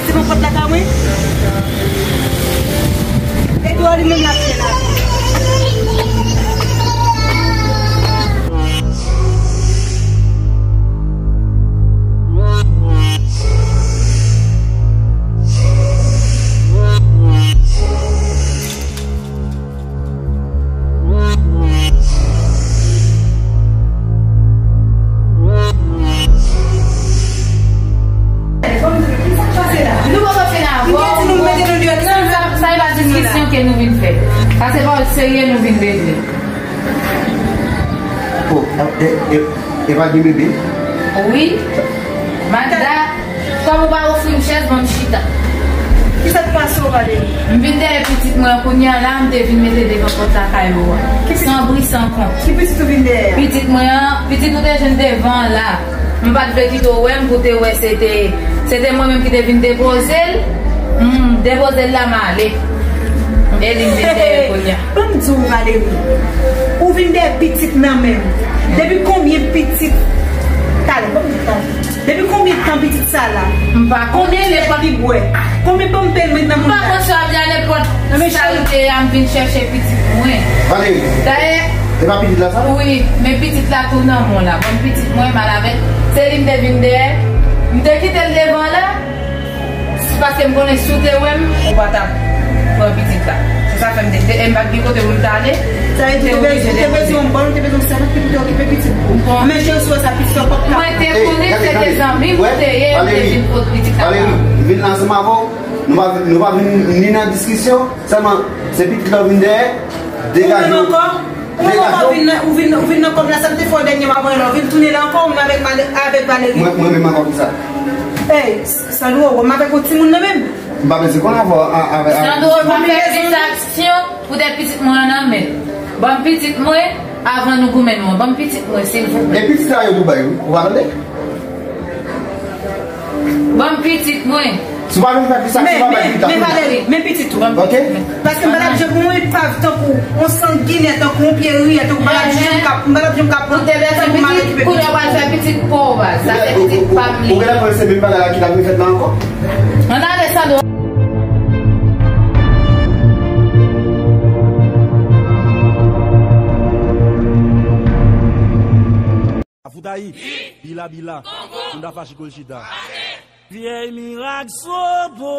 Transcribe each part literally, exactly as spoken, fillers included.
Se nan pòt lakay mwen. Edouard li menm l ap fè la. Nou poko fin avè w. Sa, sa e pa diskisyon ke nou vin fè. Sa se pawòl serye nou vin regle. Oh, e, e, e, e pa gen bebe? Wi. Magda, kòm ou pa ofri m chèz, ban m chita. Kisa k pase w, Valery? M vin dèyè pitit mwen an kounye a la, m te vin mete devan pòt lakay ou a. San bri, san kont. Ki pitit ou vin dèyè a? Pitit mwen an, pitit ou te jwenn devan an la. M pa t vle kite w wè m pou te wè se te, se te mwen menm ki te vin depoze l. M depoze l la, m ale. E li m vin dèyè kounye a. Ban m di w, Valery, ou vin dèyè pitit nan men m. Depi konbyen pitit? Talè, ban m di w, talè. Depi konbyen tan pitit sa la? M pa konnen. Konbyen lèt li bwè? Konbyen pompel mwen nan moun la? M pa konn si w ap di a nenpòt. Non, men sa l te a, m vin chèche pitit mwen. Valery. Dayè. E pa pitit la sa? Wi, men pitit la tou nan men w la. Bon, pitit mwen mal avèk. Se li m te vin dèyè. M te kite l devan la. Paske m konnen si w te wè m, ou pa t ap pran pitit la. Se sa fè m te, te, m pa t gen kote pou m t ale. Sa vle di, ou te bezwen yon bòn, ou te bezwen yon sèvant ki pou te okipe pitit ou. Bon. Men cheri, si w wè sa, pitit ou p ap ka. Mwen te konnen se te zanmi m te ye, m te vin pot pitit la. Valery, m vin la ansanm avè w. Nou pa, nou pa vin ni nan diskisyon, sèlman se pitit la w vin dèyè. Degaje w. Ou menm ankò? Ou menm ankò vin nan, ou vin, ou vin nan kòb la, sa m te fè w dènye m ap rele w, vin tounen la ankò, ou menm avèk Vale-, avèk Valery. Mwen, mwen menm ankò kisa? Ey, Sandro, ou menm avèk yon timoun nan menm? M pa bezwen konn avè w, a, avè, avè. Sandro, pa fè biznisyon poutèt pitit mwen an nan men. Ban m pitit mwen, avan nou goumen nou an. Ban m pitit mwen, silvouplè. E pitit sa yo pou bay, wi. Ou pa tande? Ban m pitit mwen. Si w pa vin fè plis aksyon, w pa bay pita. Men, men, Valery, men pitit ou. Ok? Paske m pa t ap janm yon epav tankou, yon sanginè tankou, yon pye riyè tankou, m pa t ap janm ka, m pa t ap janm ka pran tan pou m al okipe pitit ou. Kounye a w al fè pitit pa w, baz. Sa se pitit pa m li. Ou genlè panse se menm bagay la ki t ap refèt la ankò? Ann ale, Sandro. Afoutayi, bila bila, moun ta fache kou l chita. Vyèy mirak sobo.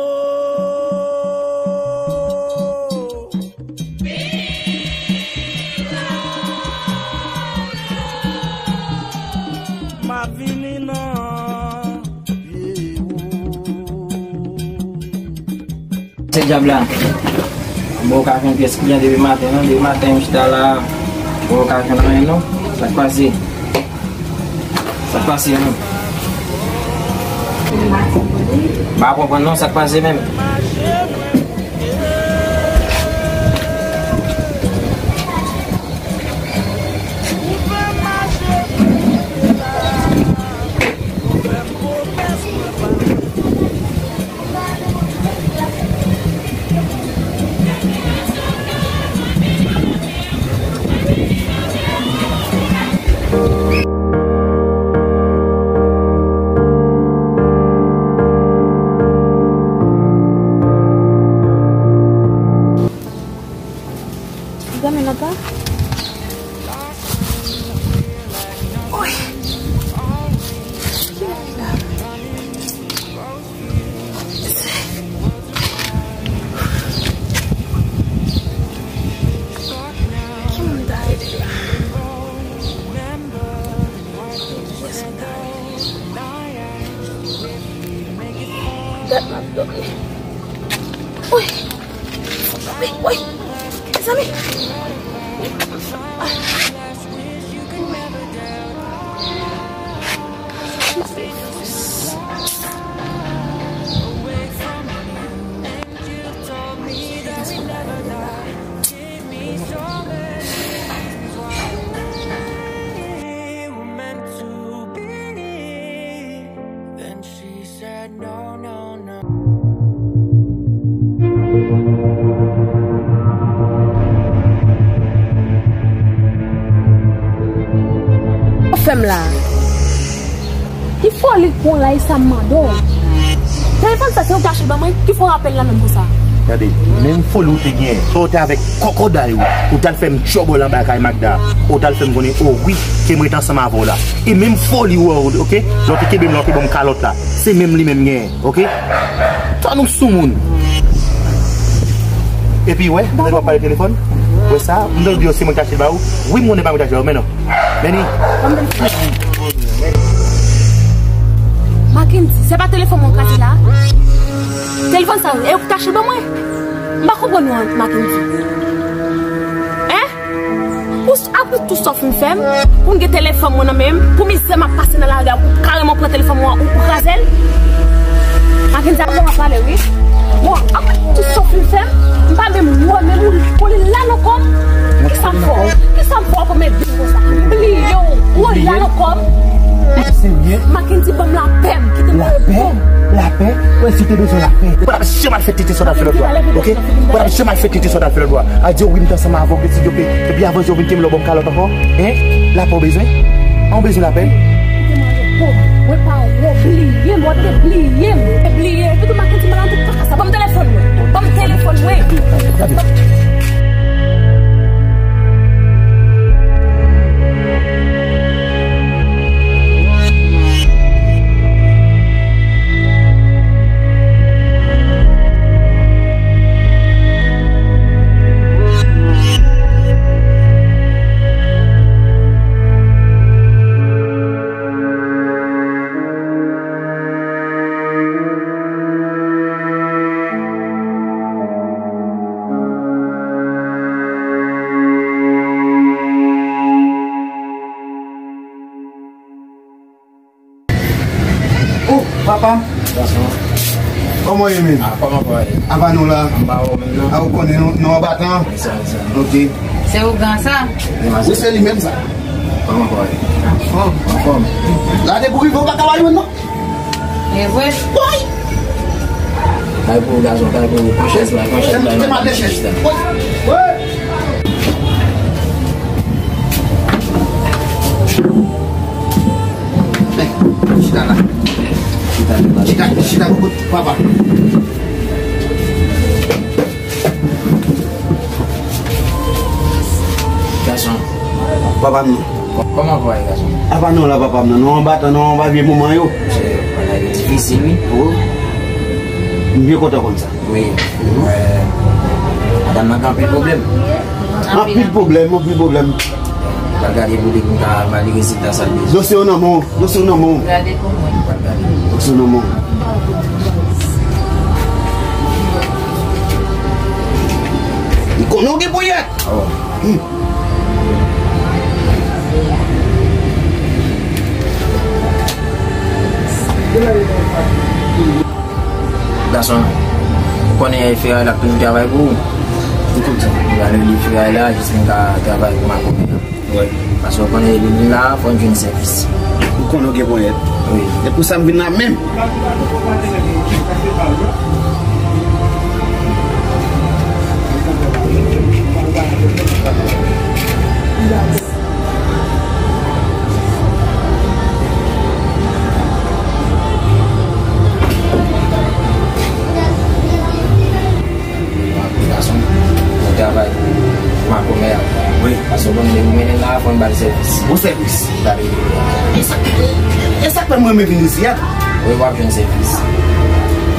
M ap vini nan pye ou. Se djab la. Bon, ou ka jwenn pyès kliyan depi maten, non? Depi maten, m chita la. Bon, ou ka jwenn anyen, non? Sa k pase? Sa k pase, non? M pa konprann, non, sa k pase menm. Egzamine nan pa. Oy. Ki moun ta rele la? Dat m ap dòmi. Wi. Wi, wi. Mezanmi. Ou fè m la. Ki foli k pran w la, e sa m mande w? Telefòn sa, se ou ki achte l ban mwen, ki fè w rapèl la menm konsa? Gade, menm foli ou te genyen, sa w te avèk kòkòday ou, ou t al fè m tchòbòl anba kay Magda, ou t al fè m konnen, o wi, ke m ret ansanm avè w la. E menm foli ou, oke? Lè w te kenbe m la, w te ban m kalòt la. Se menm li menm genyen, oke? Tan nou soumoun. Epi, wè, nèg w ap pale telefòn? Wè sa, m t ap di w se mwen ki achte l ba ou. Wi, m konnen pa mwen ki achte l ba ou, men non. Meni. Mackendy, se pa telefòn mwen w kraze la? Telefòn sa, e ou ki t achte l ban mwen? M pa konprann ou, Mackendy. Hein? Ou s-, apre tout sa w fin fè m, pou m gen telefòn mwen nan men m, pou mizè m ap pase nan lari a, ou kareman pran telefòn mwen, ou, ou kraze l? Mackendy, avè w m ap pale, wi. Bon, apre tout sa w fin fè m, m pa menm wè, menm ou, ou li la nan kò m. Kisa m fè w? Kisa m fè w pou m ede w konsa? M bliye w, ou li la nan kò m. Serye? Mackendy, ban m lapè m, kite m repon. Lapè? Lapè? Wè, si w te bezwen lapè, ou pa t ap janm al fè tete sa w t al fè lòt bò a, oke? Ou pa t ap janm al fè tete sa w t al fè lòt bò a. Al di yo wi, m t ansanm avè w, ke si yo pe, epi avan yo vin kenbe lè w ban m kalòt ankò. Hein? Lapè w bezwen? An w bezwen lapè? Kite m al repon. Mwen pa w, bliye m, w ap te bliye m. Bliye, epi tou Mackendy, m al antre kaka sa. Ban m telefòn mwen. Ban m telefòn mwen. Gade. Oh, papa. Gason. Kòman w ye menm? Ah, kòman w ye? Apa nou la? Anba ou menm non? Ah, ou konnen nou, nou anba tan. Sa, sa. Ok. Se ougan sa? Wi, se li menm sa. Kòman w ye? Anfòm. Anfòm. La depi w rive, ou pa ka ba youn non. E vre? Woy! Kay pou ou, gason, kay pou ou. Pran chèz la, pran chèz la. Te mal de chèz. Woy! Woy! Chita la. Chita, chita, chita pou kout papa. Gason. Papa m non. Kò-, kòman kò a ye, gason? Apa non la, papa m non. Nou anba tan, nou anba vye moman yo. Se bagay yo difisil, wi. Oh. M byen kontan konn sa. Wi. Euh, madanm nan gen anpil pwoblèm. Anpil pwoblèm, anpil pwoblèm. Pral gade pou li pou m ka ba li rezilta sa l bezwen. Dosye w nan men w, dosye w nan men w. Gade pou mwen. Pral gade. Dosye w nan men w. M konnen w gen ponyèt. Oh. Hmm. Gason, ou konnen feray la ap toujou travay pou ou. Ou konn sa. Ou ale li feray la, jis pou m ka travay pou makomè a. Wi. Paske ou konnen li la, fò n jwenn sèvis. Ou konnen w gen ponyèt. Wi. E pou sa m vin la menm. Gason, bon travay pou makomè a. Wi. Paske bon, depi mennen la, fò n ba l sèvis. Bon sèvis. Gade. E sa, e, e sa k fè m renmen vin isi a. Wi, w ap jwenn sèvis.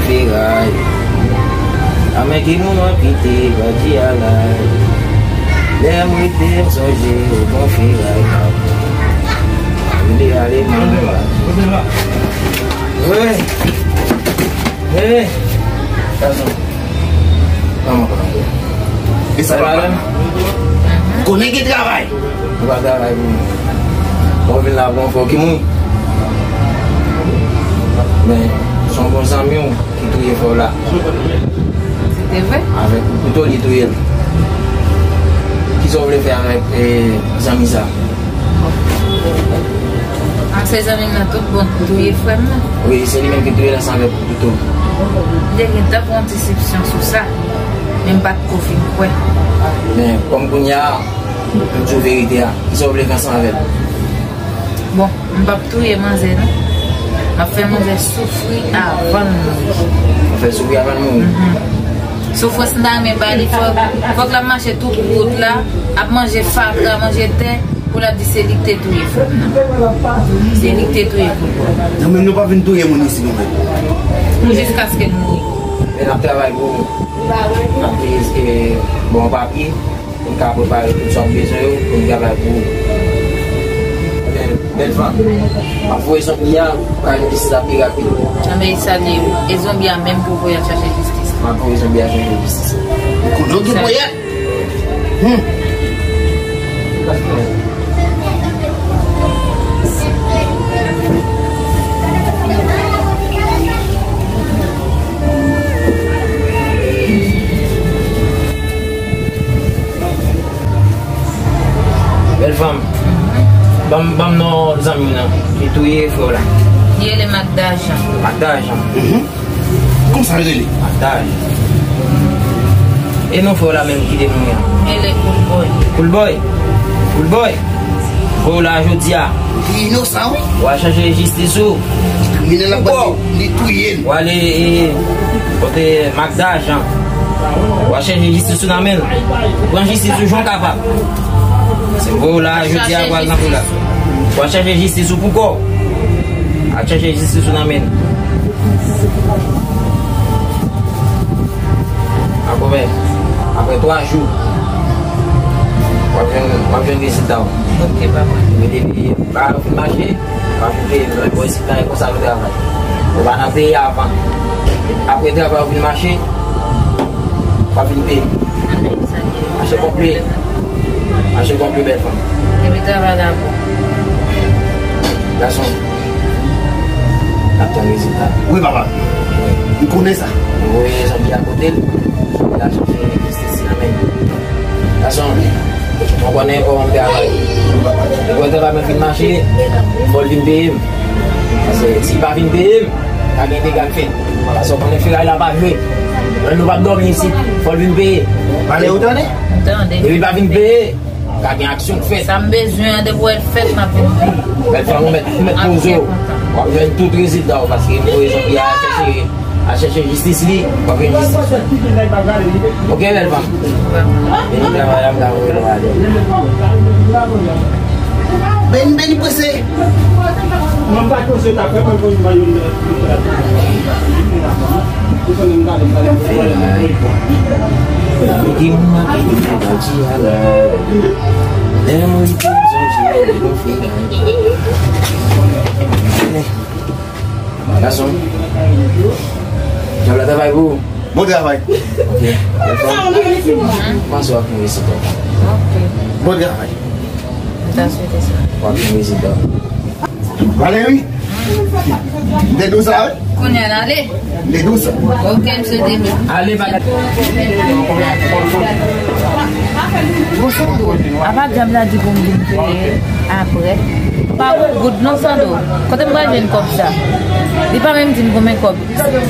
Feray. Anmè ki nou an kite bandi a la. Lè m rete m sonje ou bon feray. Rele ale manman. Wi. Wi. Gason. Kòman, kòman? E sa papa? Konnen gen travay. Ou pa travay pou mwen. Bon, vin la bon fò ki moun. Men, se yon bon zanmi w ki touye frè w la. Se te vre? Avèk kouto li touye l. Kisa w vle fè avèk, eh, zanmi sa? A se zanmi m nan tout bon touye frè m nan. Wi, se li menm ki touye l ansanm avèk kouto. M te gentan pran yon ti sipsyon sou sa, men m pa t ko fin kwè. Men, kòm kounye a, m di w verite a, kisa w vle fè ansanm avè l? Bon, m p ap touye manzè non. M ap fè manzè soufri avan l mouri. Ou fè soufri avan l mouri? Mhm. Soufrans m ta renmen ba li, fòk, fòk l ap mache tout wout la, ap manje fatra, manje tè, pou l ap di se li k te touye fanm nan. Se li k te touye fanm nan. Nou menm nou pa vin touye moun isi nou menm. Jiskaske n mouri. Men n ap travay pou ou. N ap veye, e, bon papye. Pou n ka prepare tout sa w bezwen yo, pou n travay pou ou. Ebyen, bèl fanm, m ap voye zonbi a, pou ka jwenn jistis la pi rapid. Anben, li salye ou. E zonbi a menm pou voye al chache jistis. M ap voye zonbi a chache jistis. Kounye w gen ponyèt. Hmm. Bèl fanm. Ban m, ban m non zanmi w nan. Ki touye frè w la. Li rele Magda Jean. Magda Jean. Mhm. Kòman sa l rele? Magda Jean. E non frè w la menm ki te mouri an? Li rele Cool Boy. Cool Boy? Cool Boy? Frè w la jodi a. Li inosan, wi. W a chèche jistis ou. Kriminèl la, li touye l. W ale, e, kote Magda Jean. W a chèche jistis ou nan men l. Pran jistis ou jan w kapab. Se vre w la, jodi a, w al nan polis la. W a chèche jistis ou pou kò w. Al chèche jistis ou nan men l. Apre, apre twa jou, w ap jwenn, w ap jwenn rezilta w. Ok, papa. Mete pye, pa fin mache. Pa fin peye, men bon, isit la, e konsa nou travay. Ou pa nan peye avan. Apre travay, ou vin mache, pa vin peye. Mache konpli. Mache konpli, bèl fanm. Epi travay la bon. Gason, n ap tann rezilta. Wi, papa. Wi. M konnen sa. M voye zanmi a kote l. Zanmi a chache jistis nan men l. Gason, mwen konnen kòman m travay. Mwen travay mwen fin mache, fò l vin peye m. Paske si l pa vin peye m, ka gen dega k fèt. Paske w konnen feray la pa jwe. Menm nou p ap dòmi isit, fò l vin peye. Pale ou tande? M tande. Depi l pa vin peye, ka gen aksyon k fèt. Sa m bezwen an, depi w wè l fèt, m ap vin peye. Bèl fanm, ou mèt, ou mèt poze w. W ap jwenn tout rezilta w, paske m voye zanmi a chèche. Al chèche jistis li, w ap jwenn jistis ou. Ok, bèl fanm. Vini travay la, m ka voye nou ale. Beni, beni, prese. Gen moun nan ki vin fè pati a la. Lè mwen te sonje, mwen fè. Gason. Djab la travay pou ou. Bon travay. Ok. Panse w ap rive isit. Ok. Bon travay. M ta swete sa. W ap rive isit. Valery. M te di w sa, wi. Kounye a n ale. M te di w sa. Ok, m swete byen. Ale, bagay. Apa djab la di pou m vin peye apre? Pa gon goud non, Sando. Kote m pral jwenn kòb sa? Li pa menm di m konbyen kòb.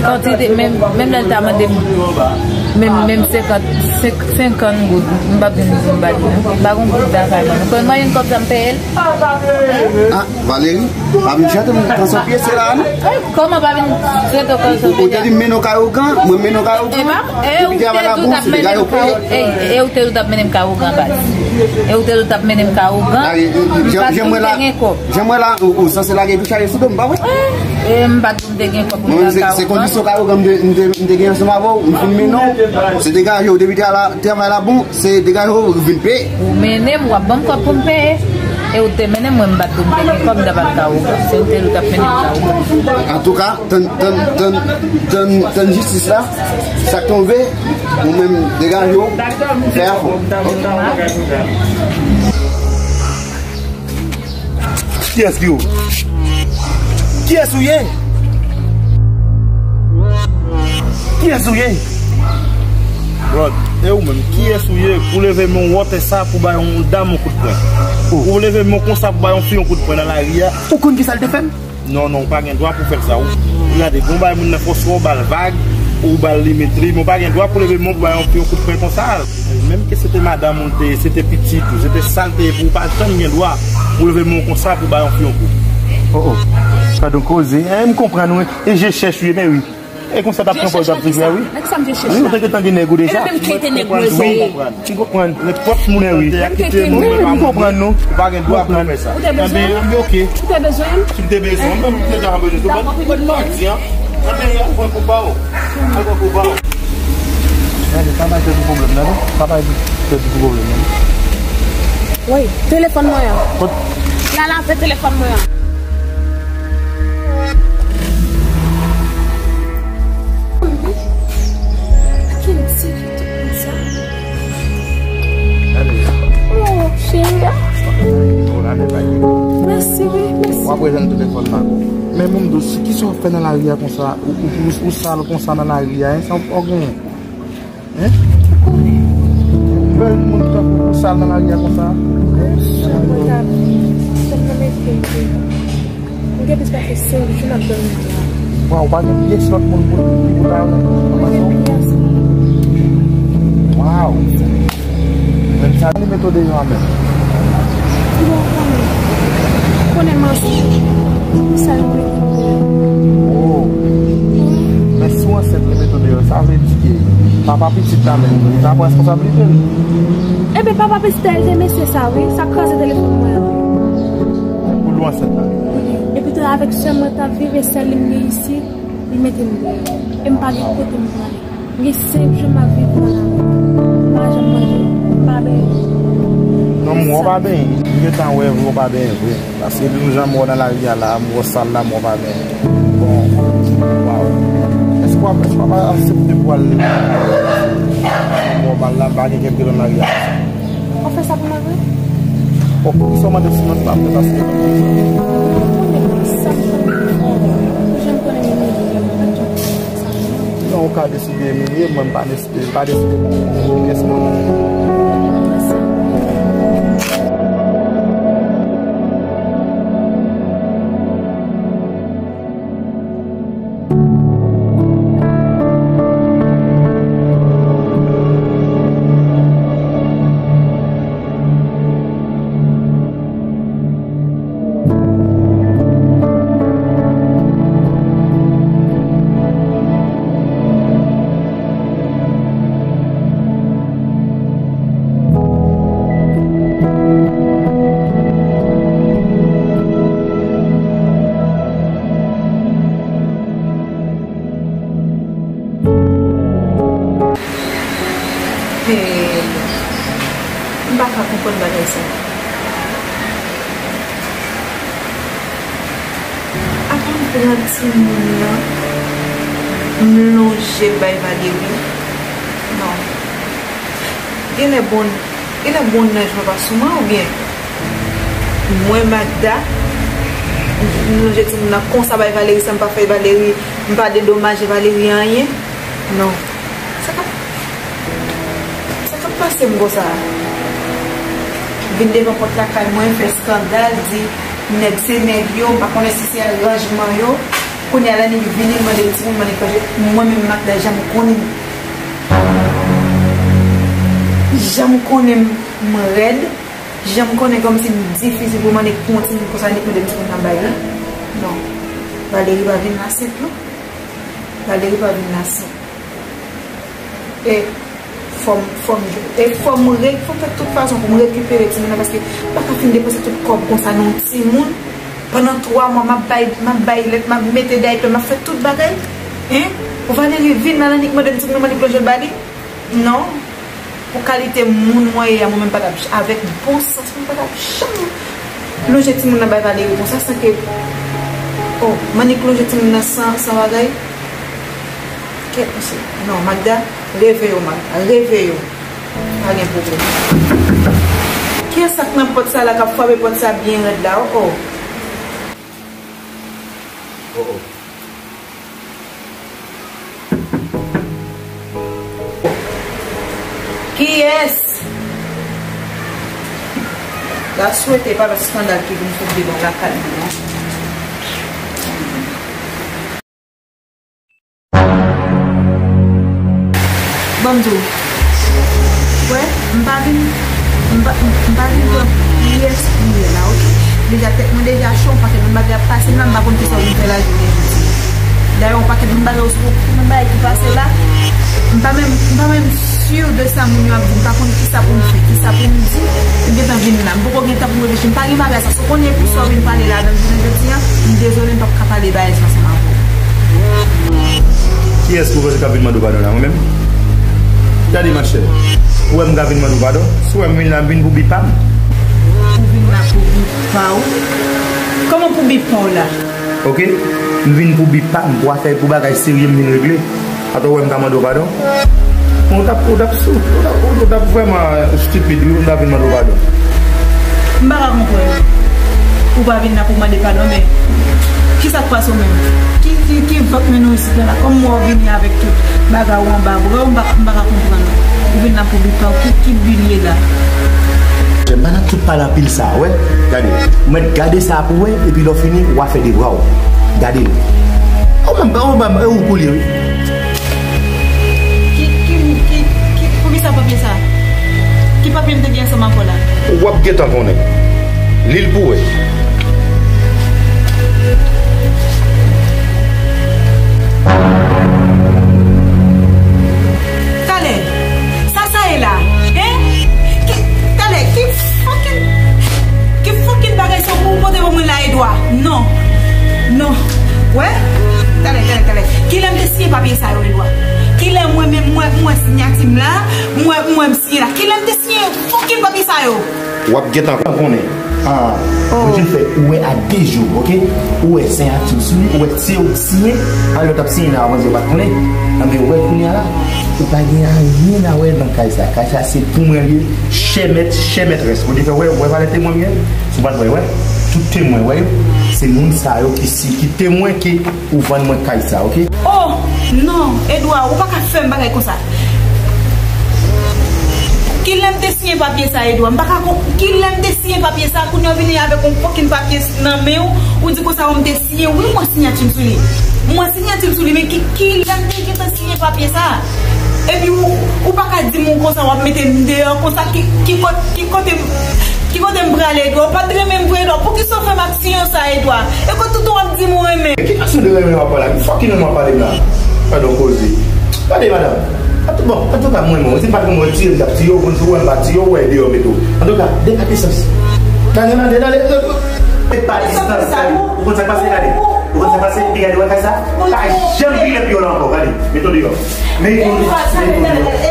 Kantite, menm, menm lè l ta mande m, menm, menm senkant, senk, senkant goud, m p ap vin di m ba li non. M pa gon goud lakay mwen. Ou konn mwen jwenn kòb sa m peye l? Ah, Valery, pa vin chante m kanson pyese la non. Kòman pa vin chante w kanson pyese? Ou te di m mennen w kay ougan, mwen mennen w kay ougan. E pa, e ou te di w t ap mennen m kay ou, e, e ou te di w t ap mennen m kay ougan baz. E ou te di w t ap mennen m kay ougan. Jan m wè la, jan m wè la, ou, ou sanse lage tou chaje sou do m, pa vre? E m pa t di w m te gen kòb pou m ta kay ougan. Mwen menm se, se kondisyon kay ougan m te, m te, m te gen ansanm avè w, m fin mennen w. Se degaje w depi travay la bon, se degaje w vin peye. Ou mennen m, w ap ban m kòb pou m peye. E ou te mennen m, mwen m pa t di w m te gen kòb, m ta pral kay ougan. Se ou te di w t ap mennen m kay ougan. Antouka, tann, tann, tann, tann, tann jistis la, sa k tonbe, ou menm degaje w, fè afè w. Kiyès ki ou? Kiyès ou ye? Kiyès ou ye? Brod, e ou menm, kiyès ou ye pou leve men w wòtè sa pou bay yon dam yon kout pwen? Ou leve men w konsa pou bay yon fi yon kout pwen nan lari a? Ou konn kisa l te fè m? Non, non, ou pa gen dwa pou fè l sa, ou. Ou gade, gon bay moun nan fòs ou ba l vag, ou ba l li met li, men ou pa gen dwa pou leve men w pou bay yon fi yon kout pwen konsa. Menm ke se te madanm ou l te ye, se te pitit ou, se te sa l te ye pou ou, pa janm gen dwa pou leve men w konsa pou bay yon fi yon kou. Oh, oh. Padon koze, en, m konprann, wi. E je chèch, wi, men wi. E konsa t ap pran pòz ap di frè, wi. Nan ki sa m te chèche la? Wi, ou te gentan gen nèg ou deja. E menm ki te nèg mwen, wi. M konprann. Nenpòt moun nan te wi, m konprann nou. Ou pa gen dwa pou fè sa. Ou te bezwen m? Anben, ok. Ou te bezwen m? Si m te bezwen m, m te deja bezwen m. Dakò, m te bezwen m. Anben, al pran kou ba w. Al pran kou ba w. Gade, pa bay tèt ou pwoblèm nan, non. Pa bay tèt ou pwoblèm nan. Wi, telefòn mwen an. Kot? Lala, se telefòn mwen an. Ki misye ki tout konsa? Gade. Oh, cheri a. Oh, la, men pa gen. Mèsi, wi, mèsi. W ap rejwenn telefòn nan. Men, moun dous, kisa w ap fè nan lari a konsa? Ou, ou, ou, ou sal konsa nan lari a, en? Sa w ap genyen? Hein? Ou konnen. Bèl moun tankou ou sal nan lari a konsa. Mwen ta, m gen plis pase senk jou m ap dòmi la. Waw, pa gen pyès lòt moun pou, pou ta renmen. Mwen gen pyès. Waw. Menm sa li mete w deyò a menm. Bon, konnen. Konnen m ansent. Sa yo mete m deyò. Oh. Men si w ansent li mete w deyò, sa vle di ke papa pitit la menm, li pa pran responsablite l. Ebyen, papa pitit la, e te mesye sa, wi. Sa kraze telefòn mwen an. Pou l ansent la. Epi tou, avèk sè mwen t ap viv, e sèl li m gen isit, li mete m deyò. E m pa gen kote m prale. M gen senk jou m ap viv nan lari. M pa janm manje, m pa benyen. Non, m wè w pa benyen. M gentan wè vre w pa benyen vre. Paske depi jan m wè w nan lari a la, m wè w sal la, m wè w pa benyen. Bon, waw. Èske w ap, èske w ap aksepte pou w al, m wè w mal la, m pa gen kè m te nan lari a. Ou fè sa pou mwen vre? Bon, poukisa w mande m si mwen pa vle paske. Ou konnen sa m fè pou jan m konnen m imilye, m pa t janm fè sa pou mwen. Non, ou ka deside imilye m, mwen m pa deside, m pa deside pou pyès moun. Hey, m pa ka konprann bagay sa. Apa m pran timoun nan, m lonje l bay Valery? Non. Genlè bon, genlè bon nanj mwen pa sou mwen oubyen mwen Magda, m lonje timoun nan konsa bay Valery san m pa fè Valery, m pa dedomaje Valery anyen. Non. Sa k ap, sa k ap pase m konsa? Vin devan pòt lakay mwen, fè eskandal, di nèg se nèg yo, m pa konnen si se aranjman yo. Kounye a lè nèg vini, l mande l timoun, mande l kòje. Mwen menm Magda, jan m konnen m, jan m konnen m, m rèd, jan m konnen kòmsi m difisil pou mande pou yon timoun konsa, nèg mande m timoun nan bay li. Non. Valery pa vin la senp, non. Valery pa vin la senp. E fò m, fò m, e fò m re-, fò m fè tout fason pou m rekipere timoun nan, paske m pa ka fin depanse tout kòb konsa nan yon timoun. Pandan twa mwa, m ap bay, m ap bay lèt, m ap mete daypè, m ap fè tout bagay. Hein? Pou Valery vin la, l annik mande m timoun nan, m annik lonje l ba li? Non. Pou kalite moun mwen ye a, mwen menm pa t ap j-, avèk bon sans, mwen pa t ap janm lonje timoun nan bay Valery konsa, san ke, oh, m annik lonje timoun nan san, san bagay. Kèt mesye. Non, Magda, reveye w, Magda, reveye w. Pa gen pwoblèm. Kiyès sa k nan pòt sa la k ap frape pòt sa byen rèd la, oh, oh. Oh, oh. Kiyès? La swete pa lòt eskandal ki vin fout devan lakay mwen, non. Ban m di w. Wè, m pa vin, m pa, m pa vin pran pyès pou ou la, oke? M Deja tèt mwen deja cho, yon pakèt moun bagay ap pase m la, m pa konn kisa w vin fè lajounen jodi. Dayè, yon pakèt moun bagay, yon pakèt moun bagay ki pase la. M pa menm, m pa menm si de sa moun yo ap di, m pa konn kisa pou m fè, kisa pou m di. M gentan vin la, m poko gen tan pou m reflechi, m pa gen bagay sa. Si w konnen pou sa w vin pale ladan jounen jodi a, m dezole, m p ap ka pale bagay sa ansanm avè w. Kiyès ou panse k ap vin mande w padon la? Mwen menm? Gade, machè, ou wè m ka vin mande w padon? Si w wè m vin la, m vin pou bi pa m. Ou vin la pou bi pa w? Kòman pou bi pa w la? Oke? M vin pou bi pa m, pou afè, pou bagay serye m vin regle. Atò w wè m ka mande w padon? Bon, ou t ap, ou t ap sou, ou t ap, ou t ap vrèman estipid, wi, pou m ta vin mande w padon. M pa ka konprann. Ou pa vin la pou mande padon, men kisa k pase w menm? Ki, ki, ki vant mennen w isit la? Kòm m wè w vini avèk tout bagay ou anba bra w, m pa, m pa ka konprann ou. Ou vin la pou bi pa w, ki, ki bi l ye la? M pa nan tout pale anpil sa, wè. Gade, ou mèt gade sa pou wè, epi lè w fini, w a fè devwa w. Gade l. Ou menm, ou menm, e ou pou li, wi. Ki, ki, ki, ki, poukisa papye sa? Ki papye m te gen ansanm avè w la? W ap gentan konnen. Li l pou wè. Talè, sa sa ye la? Hein? Ki, talè, ki fucking, ki fucking bagay sa ou pote ban mwen la, Edwa? Non. Non. Wè? Talè, talè, talè. Kilè m te siyen papye sa yo, Edwa? Kilè mwen menm, mwen, mwen sinyati m la, mwen, mwen m siyen la. Kilè m te siyen fucking papye sa yo? W ap gentan konnen. Ah, oh. Mwen te fè, ou wè a de jou, oke? Ou wè siyati sou li, ou wè se ou k siyen, alò w t ap siyen la, avan di w pa t konnen. Anben, ou wè kounye a la, ou pa gen anyen a wè nan kay sa. Kay sa se pou mwen li ye, chè mèt, chè mètrès. Ou te fè, wè, wè valè temwen m gen? Si w pa t wè, wè. Tout temwen, wè yo. Se moun sa yo ki si, ki temwen ke ou vann mwen kay sa, oke? Oh, non, Edwa, ou pa ka fè m bagay konsa. Kilè m te siyen papye sa, Edwa? M pa ka kon-, kilè m te siyen papye sa, kounye a w vini avèk yon fucking papye nan men w, ou di konsa w m te siyen, wi, mwen sinyati m sou li. Mwen sinyati m sou li, men ki, kilè m te gentan siyen papye sa? Epi ou, ou pa ka di m konsa, w ap mete m deyò konsa, ki, ki kot-, ki kote m, ki kote m prale, Edwa? Ou pa t renmen m vre, Edwa? Poukisa w fè m aksyon sa, Edwa? E kot tout w ap di m ou renmen? Ki fason de renmen w ap pale la? Ki fucking renmen w ap pale m la? Gadon koze. Gade, madanm. An tou, bon, antouka, mwen, mwen, si m pa t konn wè tiye, m t ap tiye w, konn si w wè m pa tiye w, w wè deyò m mete w. Antouka, depase sans. Gade, gade, gade, gade. Depase sans, gade. Ou konn sa k pase, gade. Ou konn sa k pase, epi gade, wè kay sa? Pa janm vire pye w la ankò, gade. Mete w deyò. Mete w deyò.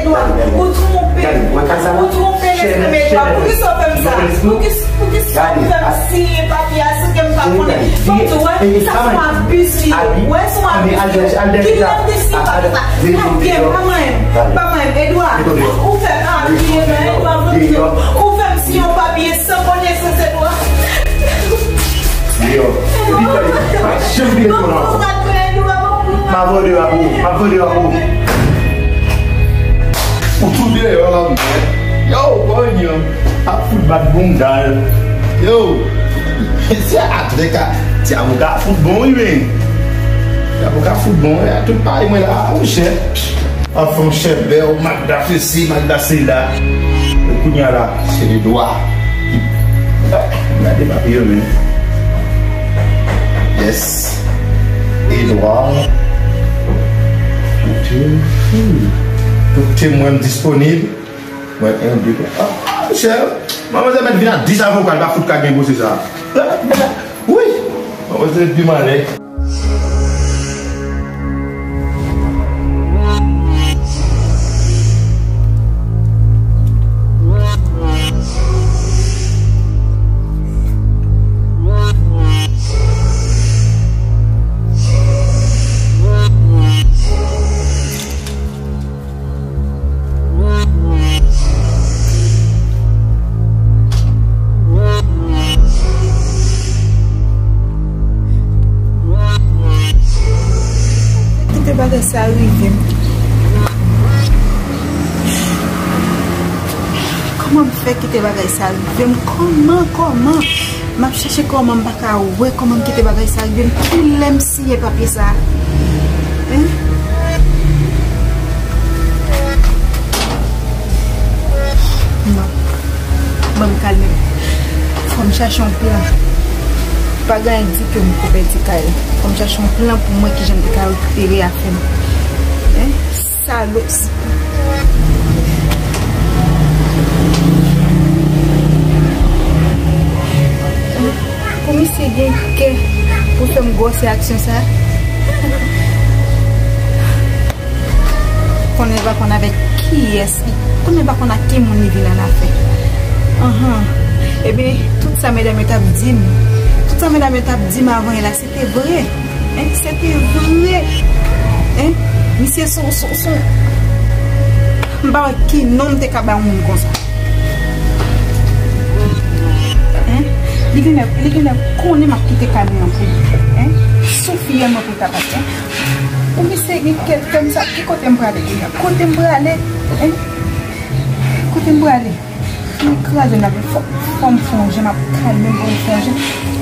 Edwa, ou twonpe. Gade, wè kay sa? Ou twonpe lespri m, Edwa. Poukisa w fè m sa? Poukisa, poukisa w fè m siyen papye a san ke m pa konnen? Fò m di w, wè, sa se yon abi li ye. Wè, se yon abi. Kilè m te siyen papye sa? Pa manyen m, pa manyen m, Edwa. Ou fè m abi, Edwa, Edwa, Bondye. Ou fè m siyen yon papye san konesans, Edwa. Deyò. Epi tande, pa janm vire pye w la ankò. M a voye deyò a pou ou. M ap voye deyò a pou ou. Ou tou deyò la, mwen. Yo, konn yo. Ap fout bat bounda l. Yo. Se atè ka. Ti avoka fout bon, wi, men. Ti avoka fout bon, wi. Tout pale mwen la, monchè. Anfen, monchè, bèl, Magda sesi, Magda sela. E kounye a la, se Edwa. Gade papye yo, men. Yes. Edwa. Tout temwen disponib. Mwen, en, de, twa. Ah, monchè, manmanzèl mèt vin a dis avoka, l pa fout ka gen pwosè sa. Wi, manmanzèl pi malè. Kite bagay sa rive m. Kòman m fè kite bagay sa rive m? Kòman, kòman? M ap chèche kòman m pa ka wè kòman m kite bagay sa rive m. Kilè m siyen papye sa? Hein? Non. Ban m kalme m. Fò m chache yon plan. Pa gen anyen di ke m ko pèdi kay la. Fò m chache yon plan pou m wè kijan m te ka rekipere afè m. Hein? Salop. Pou misye gen kè pou fè m gwòs aksyon sa. Konnen l pa konn avèk kiyès li, konnen l pa konn ak ki moun li vin an afè. Anhan. Ebyen, tout sa medam yo t ap di m, tout sa medam yo t ap di m avan yè la, se te vre. Hein, se te vre. Hein, misye son, son, son. M pa wè ki non m te ka ba yon moun konsa. Hein, li genlè, li genlè konnen m ap kite kay mwen an pou li. Hein, sou fiyèl mwen pou l ta pase. Hein, ou misye gen kèk fè m sa, ki kote m prale kounye a? Kote m prale? Hein? Kote m prale? Li kraze m la, fò, fò m fè yon jan, m ap kalme m pou m fè yon jan.